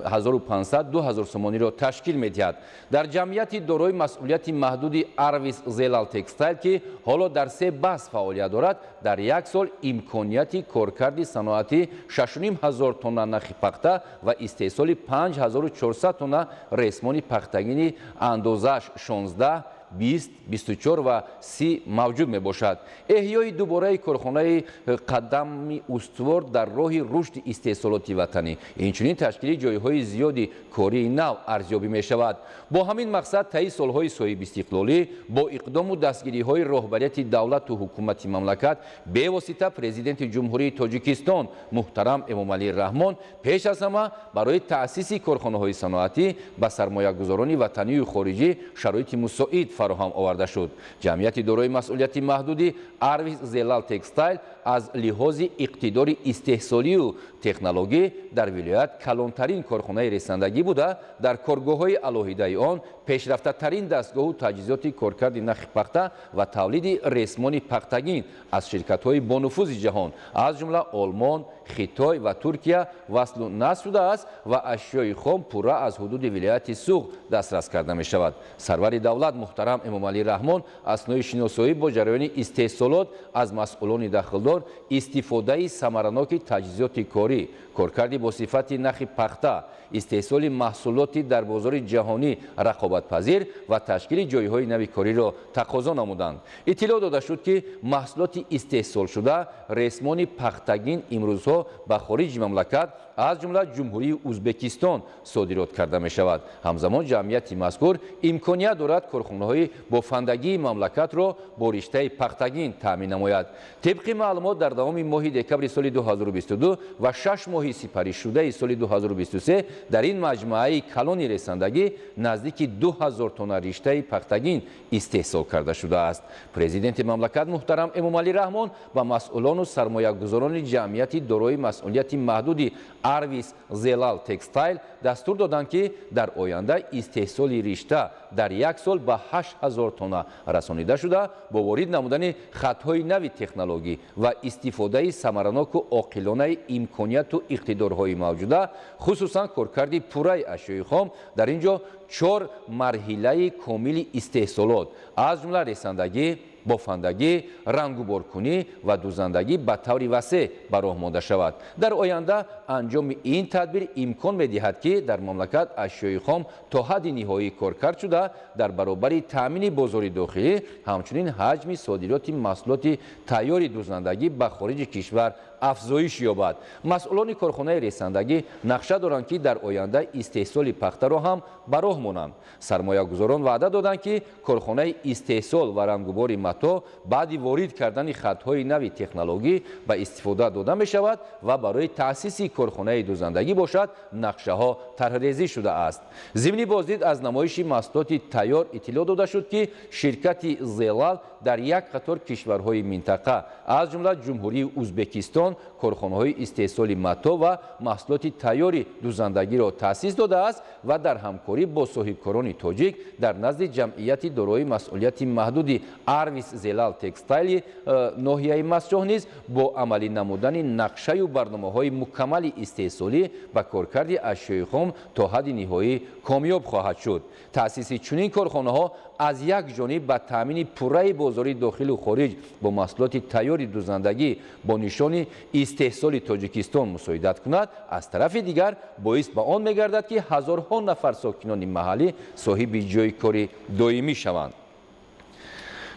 [SPEAKER 1] 1500-2000 сомониро ташкил медиҳад. Дар ҷамъияти дорои масъулияти маҳдуди Арвис Зелал Текстайл, ки ҳоло дар 3 баҳс фаъолият дорад, дар як сол имконияти коркарди саноатӣ 6500 тонна нахи пахта ва истеҳсоли 5400 тонна ресмони пахтагини андозааш 16 20, 24 ва 30 мавҷуд мебошад. Эҳёи дубораи корхонаи қадами устувор дар роҳи рушди истеҳсолоти ватанӣ, инчунин ташкили ҷойҳои зиёди кории нав арзёбӣ мешавад. Бо ҳамин мақсад таи солҳои соҳибистиқлолӣ бо иқдому дастгириҳои роҳбарияти давлату ҳукумати мамлакат, бевосита Президенти Ҷумҳурии Тоҷикистон муҳтарам Эмомалӣ Раҳмон, пеш аз ҳама барои таъсиси корхонаҳои саноатӣ ба сармоягузорони ватанию хориҷӣ шароити мусоид фароҳам оварда шуд. Ҷамъияти дорои масъулияти маҳдуди Арвис Зелал Текстайл аз лиҳози иқтидори истеҳсолию технологӣ дар вилоят калонтарин корхонаи ресандагӣ буда, дар коргоҳҳои алоҳидаи он пешрафтатарин дастгоҳу таҷҳизоти коркарди нахи пахта ва тавлиди ресмони пахтагин аз ширкатҳои бонуфузи ҷаҳон, аз ҷумла Олмон, Хитой ва Туркия васлу насб шудааст ва ашёи хом пурра аз ҳудуди вилояти Суғд дастрас карда мешавад. Сарвари давлат муҳтарам Эмомалӣ Раҳмон аснои шиносоӣ бо ҷараёни истеҳсолот аз масъулони дахлдор истифодаи самараноки таҷҳизоти корӣ, коркарди бо сифати нахи пахта, истеҳсоли маҳсулоти дар бозори ҷаҳонӣ рақобатпазир ва ташкили ҷойҳои нави кориро тақозо намуданд. Иттилоъ дода шуд, ки маҳсулоти истеҳсолшуда ресмони пахтагин имрӯзҳо ба хориҷи мамлакат, аз ҷумла Ҷумҳурии Узбекистон содирот карда мешавад. Ҳамзамон ҷамъияти мазкур имконият дорад корхонаҳои бофандагии мамлакатро бо риштаи пахтагин таъмин намояд. Тибқи маълумот, дар давоми моҳи декабри соли 2022 ва 6 моҳи сипаришудаи соли 2023 дар ин маҷмӯаи калони ресандагӣ наздики 2000 тонна риштаи пахтагин истеҳсол карда шудааст. Президенти мамлакат муҳтарам Эмомалӣ Раҳмон ба масъулону сармоягузорони ҷамъияти дорои масъулияти маҳдуди Арвис Зелал Текстайл дастур доданд, ки дар оянда истеҳсоли ришта дар як сол ба 8000 тонна расонида шуда, бо ворид намудани хатҳои нави технологӣ ва истифодаи самараноку оқилонаи имконияту иқтидорҳои мавҷуда, хусусан коркарди пурраи ашёи хом, дар ин ҷо 4 марҳилаи комили истеҳсолот, аз ҷумла ресандагӣ, бофандагӣ, рангуборкунӣ ва дузандагӣ ба таври васеъ ба роҳ монда шавад. Дар оянда анҷоми ин тадбир имкон медиҳад, ки дар мамлакат ашёи хом то ҳадди ниҳоӣ коркард шуда, дар баробари таъмини бозори дохилӣ ҳамчунин ҳаҷми содироти маҳсулоти тайёри дузандагӣ ба хориҷи кишвар афзоиш ёбад. Масъулони корхонаи ресандагӣ нақша доранд, ки дар оянда истеҳсоли пахтаро ҳам ба роҳ монанд. Сармоягузорон ваъда доданд, ки корхонаи истеҳсол ва рангубори матоъ баъди ворид кардани хатҳои нави технологӣ ба истифода дода мешавад ва барои таъсиси корхонаи дузандагӣ бошад нақшаҳо тарҳрезӣ шудааст. Зимни боздид аз намоиши маҳсулоти тайёр иттилоъ дода шуд, ки ширкати Зелал дар як қатор кишварҳои минтақа, аз ҷумла Ҷумҳурии Узбекистон, корхонаҳои истеҳсоли матоъ ва маҳсулоти тайёри дузандагиро таъсис додааст ва дар ҳамкорӣ бо соҳибкорони тоҷик дар назди ҷамъияти дорои масъулияти маҳдуди Арвис Зелал Текстайли ноҳияи Мастчоҳ низ бо амалӣ намудани нақшаю барномаҳои мукаммали истеҳсолӣ ба коркарди ашёи хом то ҳадди ниҳоӣ комёб хоҳад шуд. Таъсиси чунин корхонаҳо аз як ҷониб ба таъмини пурраи бозори дохилу хориҷ бо маҳсулоти тайёри дузандагӣ бо нишони истеҳсоли Тоҷикистон мусоидат кунад, аз тарафи дигар боис ба он мегардад, ки ҳазорҳо нафар сокинони маҳаллӣ соҳиби ҷойи кори доимӣ шаванд.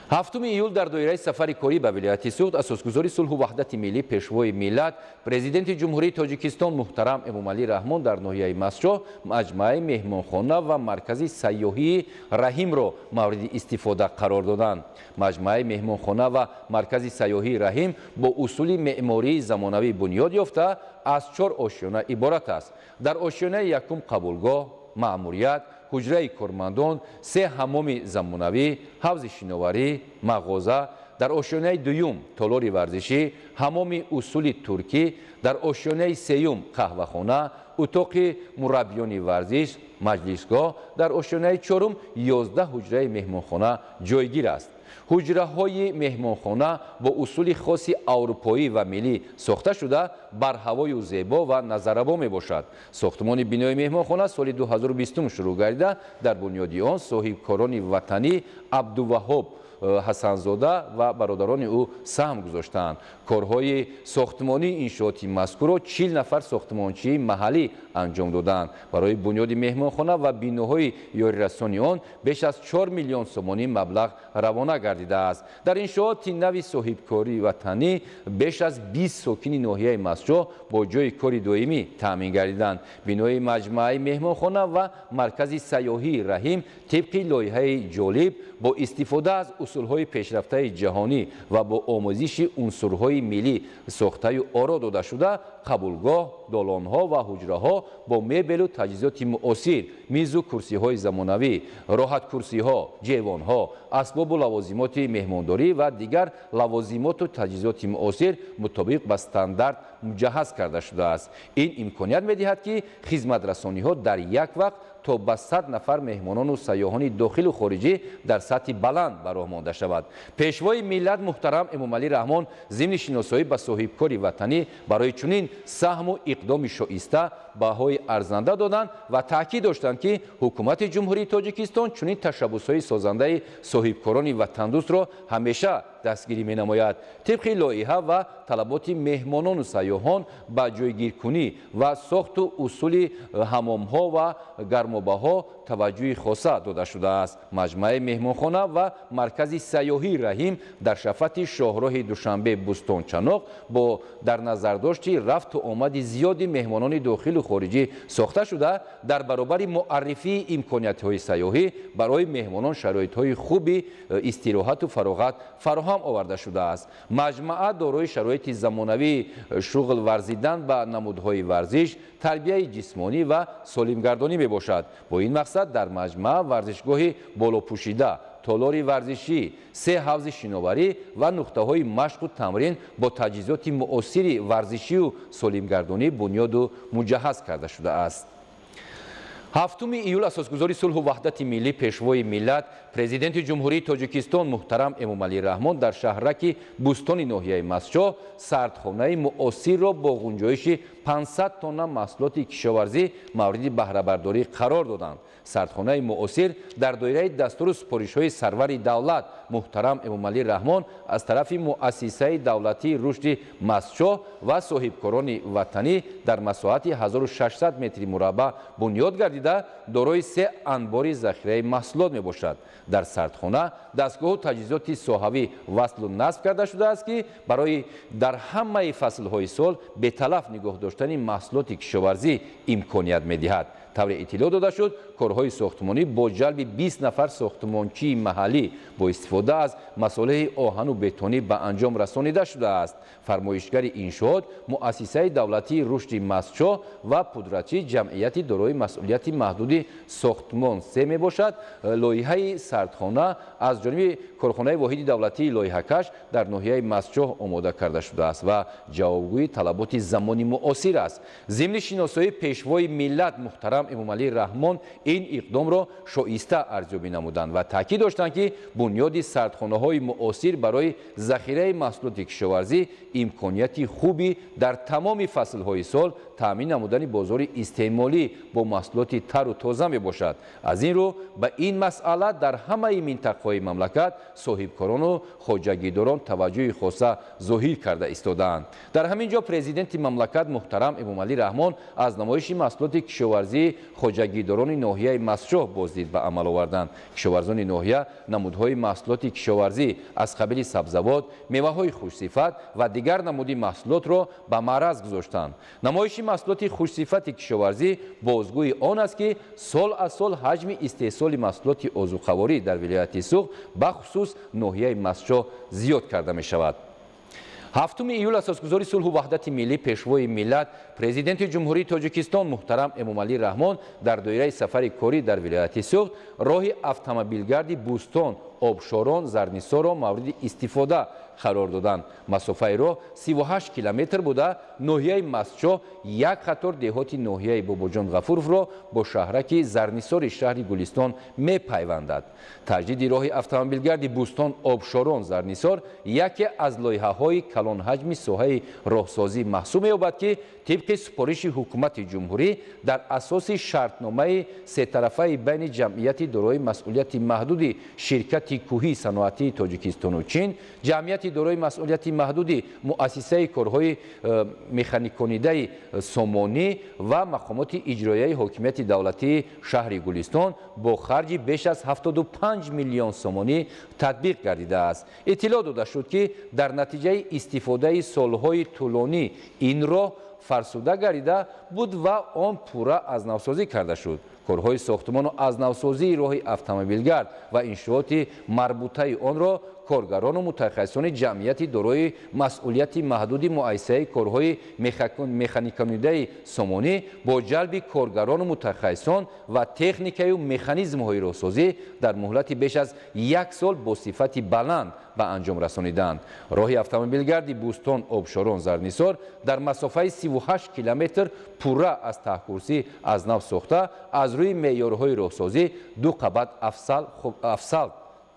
[SPEAKER 1] 7 июл дар доираи сафари корӣ ба вилояти Суғд асосгузори сулҳу ваҳдати миллӣ, пешвои миллат, Президенти Ҷумҳурии Тоҷикистон муҳтарам Эмомалӣ Раҳмон дар ноҳияи Мастчоҳ маҷмӯаи меҳмонхона ва маркази сайёҳии Раҳимро мавриди истифода қарор доданд. Маҷмӯаи меҳмонхона ва маркази сайёҳии Раҳим бо усули меъмории замонавӣ бунёд ёфта аз 4 ошёна иборат аст. Дар ошёнаи якум қабулгоҳ, маъмурият, ҳуҷраи кормандон, 3 ҳаммоми замонавӣ, ҳавзи шиноварӣ, мағоза, дар ошёнаи дуюм толори варзишӣ, ҳаммоми усули туркӣ, дар ошёнаи сеюм қаҳвахона, утоқи мураббиёни варзиш, маҷлисгоҳ, дар ошёнаи чорум 11 ҳуҷраи меҳмонхона ҷойгир аст. Ҳуҷраҳои меҳмонхона бо усули хоси аврупоӣ ва миллӣ сохта шуда, барҳавою зебо ва назаррабо мебошад. Сохтмони бинои меҳмонхона соли 2020 шурӯъ гардида, дар бунёди он соҳибкорони ватанӣ Абдуваҳҳоб Ҳасанзода ва бародарони ӯ саҳм гузоштаанд. Корҳои сохтмонии иншооти мазкурро 40 нафар сохтмончии маҳаллӣ анҷом доданд. Барои бунёди меҳмонхона ва биноҳои ёрирасони он беш аз 4 миллион сомонӣ маблағ равона гардидааст. Дар иншооти нави соҳибкории ватанӣ беш аз 20 сокини ноҳияи Мастчоҳ бо ҷойи кори доимӣ таъмин гардиданд. Бинои маҷмӯаи меҳмонхона ва маркази сайёҳии Раҳим тибқи лоиҳаи ҷолиб бо истифода аз усулҳои пешрафтаи ҷаҳонӣ ва бо омӯзиши унсурҳои миллӣ сохтаю оро дода шуда, қабулгоҳ, долонҳо ва ҳуҷраҳо бо мебелу таҷҳизоти муосир, мизу курсиҳои замонавӣ, роҳаткурсиҳо, ҷевонҳо, асбобу лавозимоти меҳмондорӣ ва дигар лавозимоту таҷҳизоти муосир мутобиқ ба стандарт муҷаҳҳаз карда шудааст. Ин имконият медиҳад, ки хизматрасониҳо дар як вақт то ба 100 нафар меҳмонону сайёҳони дохилу хориҷӣ дар сатҳи баланд ба роҳ монда шавад. Пешвои миллат муҳтарам Эмомалӣ Раҳмон зимни шиносоӣ ба соҳибкори ватанӣ барои чунин саҳму иқдоми шоиста баҳои арзанда доданд ва таъкид доштанд, ки ҳукумати Ҷумҳурии Тоҷикистон чунин ташаббусҳои созандаи соҳибкорони ватандӯстро ҳамеша дастгирӣ менамояд. Тибқи лоиҳа ва талаботи меҳмонону сайёҳон ба ҷойгиркунӣ ва сохту усули ҳамомҳо ва гармобаҳо таваҷҷӯҳи хоса дода шудааст. Маҷмӯаи меҳмонхона ва маркази сайёҳии Раҳим дар шафати шоҳроҳи Душанбе Бӯстон-Чаноқ бо дар назардошти рафту омади зиёди меҳмонони дохилу хориҷӣ сохта шуда, дар баробари муаррифии имкониятҳои сайёҳӣ барои меҳмонон шароитҳои хуби истироҳату фароғат фароҳам оварда шудааст. Маҷмӯа дорои шароити замонавии шуғл варзидан ба намудҳои варзиш, тарбияи ҷисмонӣ ва солимгардонӣ мебошад. Бо ин мақсад дар маҷмӯа варзишгоҳи болопӯшида, толори варзишӣ, 3 ҳавзи шиноварӣ ва нуқтаҳои машқу тамрин бо таҷҳизоти муосири варзишию солимгардонӣ бунёду муҷаҳҳаз карда шудааст. 7 июл асосгузори сулҳу ваҳдати миллӣ, пешвои миллат, Президенти Ҷумҳурии Тоҷикистон муҳтарам Эмомалӣ Раҳмон дар шаҳраки Бӯстони ноҳияи Мастчоҳ сардхонаи муосирро бо ғунҷоиши 500 тонна маҳсулоти кишоварзӣ мавриди баҳрабардорӣ қарор доданд. Сардхонаи муосир дар доираи дастуру супоришҳои сарвари давлат муҳтарам Эмомалӣ Раҳмон аз тарафи муассисаи давлатии рушди Мастчоҳ ва соҳибкорони ватанӣ дар масоҳати 1600 метри мураббаъ бунёд гардида, дорои 3 анбори захираи маҳсулот мебошад. Дар сардхона дастгоҳу таҷҳизоти соҳавӣ васлу насб карда шудааст, ки барои дар ҳамаи фаслҳои сол беталаф нигоҳ доштани маҳсулоти кишоварзӣ имконият медиҳад. Тавре иттилоъ дода шуд, корҳои сохтмонӣ бо ҷалби 20 нафар сохтмончии маҳаллӣ бо истифода аз масолеҳи оҳану бетонӣ ба анҷом расонида шудааст. Фармоишгари иншоот муассисаи давлатии рушди Мастчоҳ ва пудрачӣ ҷамъияти дорои масъулияти маҳдуди сохтмон се мебошад. Лоиҳаи сардхона аз ҷониби корхонаи воҳиди давлатии лоиҳакаш дар ноҳияи Мастчоҳ омода карда шудааст ва ҷавобгӯи талаботи замони муосир аст. Зимни шиносоии пешвои миллат муҳтарам Эмомалӣ Раҳмон ин иқдомро шоиста арзёбӣ намуданд ва таъкид доштанд, ки бунёди сардхонаҳои муосир барои захираи маҳсулоти кишоварзӣ имконияти хуби дар тамоми фаслҳои сол таъмин намудани бозори истеъмолӣ бо маҳсулоти тару тоза мебошад. Аз ин рӯ ба ин масъала дар ҳамаи минтақаҳои мамлакат соҳибкорону хоҷагидорон таваҷҷӯҳи хоса зоҳир карда истодаанд. Дар ҳамин ҷо президенти мамлакат муҳтарам Эмомалӣ Раҳмон аз намоиши маҳсулоти кишоварзии хоҷагидорони ноҳияи Мастчоҳ боздид ба амал оварданд. Кишоварзони ноҳия намудҳои маҳсулоти кишоварзӣ аз қабили сабзавот, меваҳои хушсифат ва дигар намуди маҳсулотро ба маъраз гузоштанд. Намоиши маҳсулоти хушсифати кишоварзӣ бозгӯи он аст, ки сол аз сол ҳаҷми истеҳсоли маҳсулоти озуқаворӣ дар вилояти Суғд, бахусус ноҳияи Мастчоҳ, зиёд карда мешавад. 7 июл асосгузори сулҳу ваҳдати миллӣ, пешвои миллат, Президенти Ҷумҳурии Тоҷикистон муҳтарам Эмомалӣ Раҳмон дар доираи сафари корӣ дар вилояти Суғд роҳи автомобилгарди Бӯстон Обшорон Зарнисорро мавриди истифода қарор доданд. Масофаи роҳ 38 километр буда, ноҳияи Мастчоҳ як қатор деҳоти ноҳияи Бобоҷон Ғафуровро бо шаҳраки Зарнисори шаҳри Гулистон мепайвандад. Таҷдиди роҳи автомобилгарди Бӯстон Обшорон Зарнисор яке аз лоиҳаҳои калонҳаҷми соҳаи роҳсозӣ маҳсуб меёбад, ки тибқи супориши ҳукумати ҷумҳурӣ дар асоси шартномаи сетарафаи байни ҷамъияти дорои масъулияти маҳдуди ширкати ширкати кӯҳии саноатии Тоҷикистону Чин, ҷамъияти дорои масъулияти маҳдуди муассисаи корҳои механиконидаи Сомонӣ ва мақомоти иҷроияи ҳокимияти давлатии шаҳри Гулистон бо харҷи беш аз 75 миллион сомонӣ татбиқ гардидааст. Иттилоъ дода шуд, ки дар натиҷаи истифодаи солҳои тӯлонӣ ин роҳ фарсуда гардида буд ва он пурра аз навсозӣ карда шуд. Корҳои сохтмону аз навсозии роҳи автомобилгард ва иншооти марбутаи онро коргарону мутахассисони ҷамъияти дорои масъулияти маҳдуди муассисаи корҳои механиконидаи Сомонӣ бо ҷалби коргарону мутахассисон ва техникаю механизмҳои роҳсозӣ дар муҳлати беш аз як сол бо сифати баланд ба анҷом расониданд. Роҳи автомобилгарди Бӯстон Обшорон Зарнисор дар масофаи 38 километр пурра аз таҳкурсӣ аз нав сохта, аз рӯи меъёрҳои роҳсозӣ ду қабат афсалт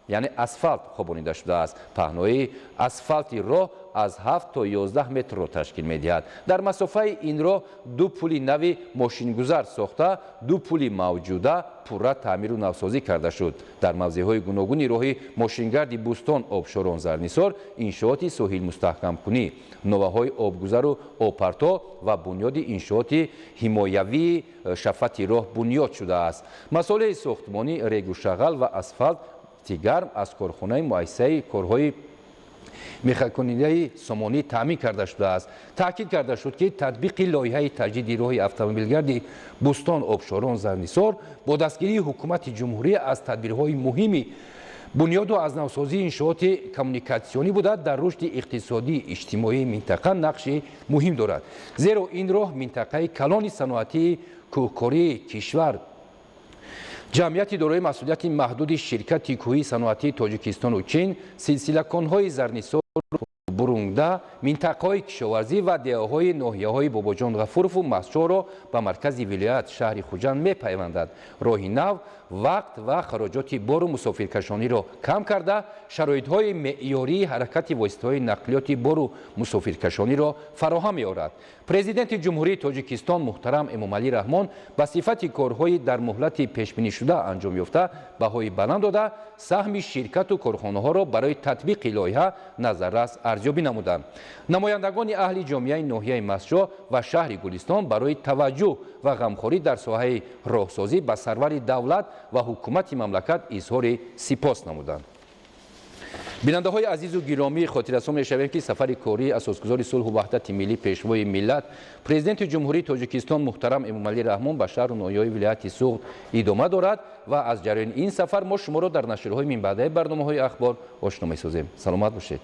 [SPEAKER 1] яъне асфалт хобонида шудааст. Паҳноии асфалти роҳ аз 7 то 11 метрро ташкил медиҳад. Дар масофаи ин роҳ ду пули нави мошингузар сохта, ду пули мавҷуда пурра таъмиру навсозӣ карда шуд. Дар мавзеъҳои гуногуни роҳи мошингарди Бӯстон Обшорон Зарнисор иншооти соҳилмустаҳкамкунӣ, новаҳои обгузару обпарто ва бунёди иншооти ҳимоявии шафати роҳ бунёд шудааст. Масолеҳи сохтмонӣ, регу шағал ва асфалт тигарм аз корхонаи муассисаи корҳои мехаконидаи Сомонӣ таъмин карда шудааст. Таъкид карда шуд, ки татбиқи лоиҳаи таҷдиди роҳи автомобилгарди Бӯстон Обшорон Зарнисор бо дастгирии ҳукумати ҷумҳурӣ аз тадбирҳои муҳими бунёду аз навсозии иншооти коммуникатсионӣ буда, дар рушди иқтисодии иҷтимоии минтақа нақши муҳим дорад. Зеро ин роҳ минтақаи калони саноатии кӯҳкории кишвар, ҷамъияти дорои масъулияти маҳдуди ширкати кӯҳии саноатии Тоҷикистону Чин, силсилаконҳои Зарнисор, Бурунгда, минтақаҳои кишоварзӣ ва деҳаҳои ноҳияҳои Бобоҷон Ғафурову Мастчоҳро ба маркази вилоят шаҳри Хуҷанд мепайвандад. Роҳи нав вақт ва хароҷоти бору мусофиркашониро кам карда, шароитҳои меъёрии ҳаракати воситаҳои нақлиёти бору мусофиркашониро фароҳам меорад. Президенти Ҷумҳурии Тоҷикистон муҳтарам Эмомалӣ Раҳмон ба сифати корҳои дар муҳлати пешбинишуда анҷом ёфта баҳои баланд дода, саҳми ширкату корхонаҳоро барои татбиқи лоиҳа назаррас арзёбӣ намуданд. Намояндагони аҳли ҷомеаи ноҳияи Мастчоҳ ва шаҳри Гулистон барои таваҷҷӯҳ ва ғамхорӣ дар соҳаи роҳсозӣ ба сарвари давлат ва ҳукумати мамлакат изҳори сипос намуданд. Бинандаҳои азизу гиромӣ, хотиррасон мешавем, ки сафари кории асосгузори сулҳу ваҳдати миллӣ, пешвои миллат, президенти Ҷумҳурии Тоҷикистон муҳтарам Эмомалӣ Раҳмон ба шаҳру ноҳияҳои вилояти Суғд идома дорад ва аз ҷараёни ин сафар мо шуморо дар нашрҳои минбаъдаи барномаҳои ахбор ошно месозем. Саломат бошед.